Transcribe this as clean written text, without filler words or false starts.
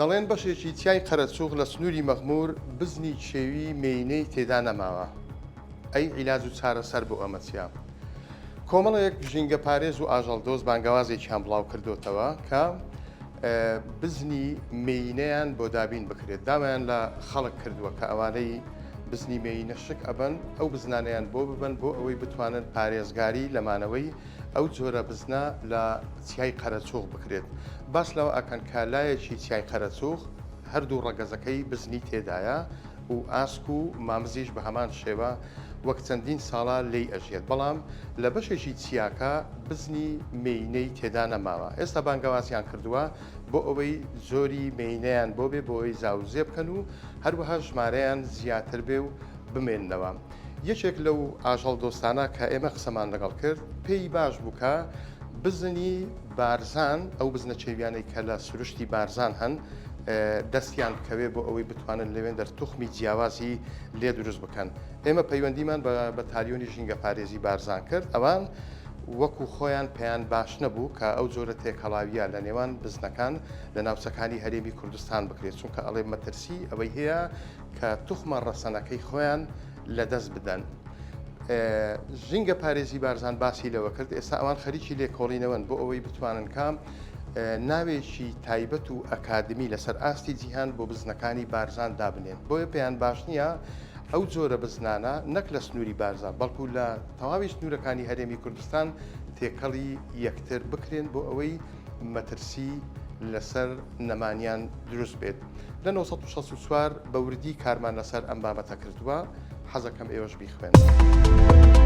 دەڵێن بەشێکی چیای قەرەچوغ لە سنووری مەخموور بزنی کێوی مێینەی تێدا نەماوە. ئەی عیلاج و چارەسەر بۆ ئەمە چیە؟ کۆمەڵێک ژینگەپارێز و ئاژەڵدۆست بانگەوازێکیان بڵاو کردۆتەوە کە بزنی مێینەیان بۆ دابین بکرێت. داوایان لە خەڵک کردووە کە ئەوانەی بزنی مێینە شک ئەبەن ئەو بزنانەیان بۆ ببەن بۆ ئەوەی بتوانن پارێزگاری لە مانەوەی ئەو جۆرە بزنە لە چیای قەرەچوغ بکرێت. باس لەوە ئەکەن کە لایەکی چیای قەرەچوغ هەردوو ڕەگەزەکەی بزنی تێدایە و ئاسک و مامزیش بە هەمان شێوە وەک چەندین ساڵە لێی ئەژیەت بەڵام لە بەشێکی چیاکە بزنی مێینەی تێدا نەماوە ئێستا بانگەوازیان کردووە بۆ ئەوەی جۆری مێینەیان بۆ بێ بۆ ئەوەی زاوزێ بکەن و هەروەها ژمارەیان زیاتر بێ و بمێننەوە. یەکێک لەو ئاژەڵ دۆستانە کە ئێمە قسەمان لەگەڵ کرد پێی باش بوو کە بزنی بارزان ئەو بزنە کێویانەی کە لە سروشتی بارزان هەن دەستیان بکەوێ بۆ ئەوەی بتوانن لەوێندەر توخمی جیاوازی لێ دروست بکەن. ئێمە پەیوەندیمان بە بەتالیۆنی ژینگەپارێزی بارزان کرد ئەوان وەکو خۆیان پێیان باش نەبوو کە ئەو جۆرە تێکەڵاویە لە نێوان بزنەکان لە ناوچەکانی هەرێمی کوردستان بکرێت چونکە ئەڵێ مەترسی ئەوەی هەیە کە توخمە ڕەسەنەکەی خۆیان لەدەست بدەن. ژینگە پارێزی بارزان باسی لەوە کرد ئێستا ئەوان خەریکی لێکۆڵینەوەن بۆ ئەوەی بتوانن کە ناوێکی تایبەت و ئەکادمی لەسەر ئاستی جیهان بۆ بزنەکانی بارزان دابنێن بۆیە پێیان باش نییە ئەو جۆرە بزنانە نەک لە سنووری بارزان بەڵکو لە تەواوی سنوورەکانی هەرێمی کوردستان تێکەڵی یەکتر بکرێن بۆ ئەوەی مەترسی لەسەر نەمانیان دروست بێت. لە 964 بە وردی کارمان لەسەر ئەم بابەتە کردووە، حەزەکەم ئێوەش بیخوێنن.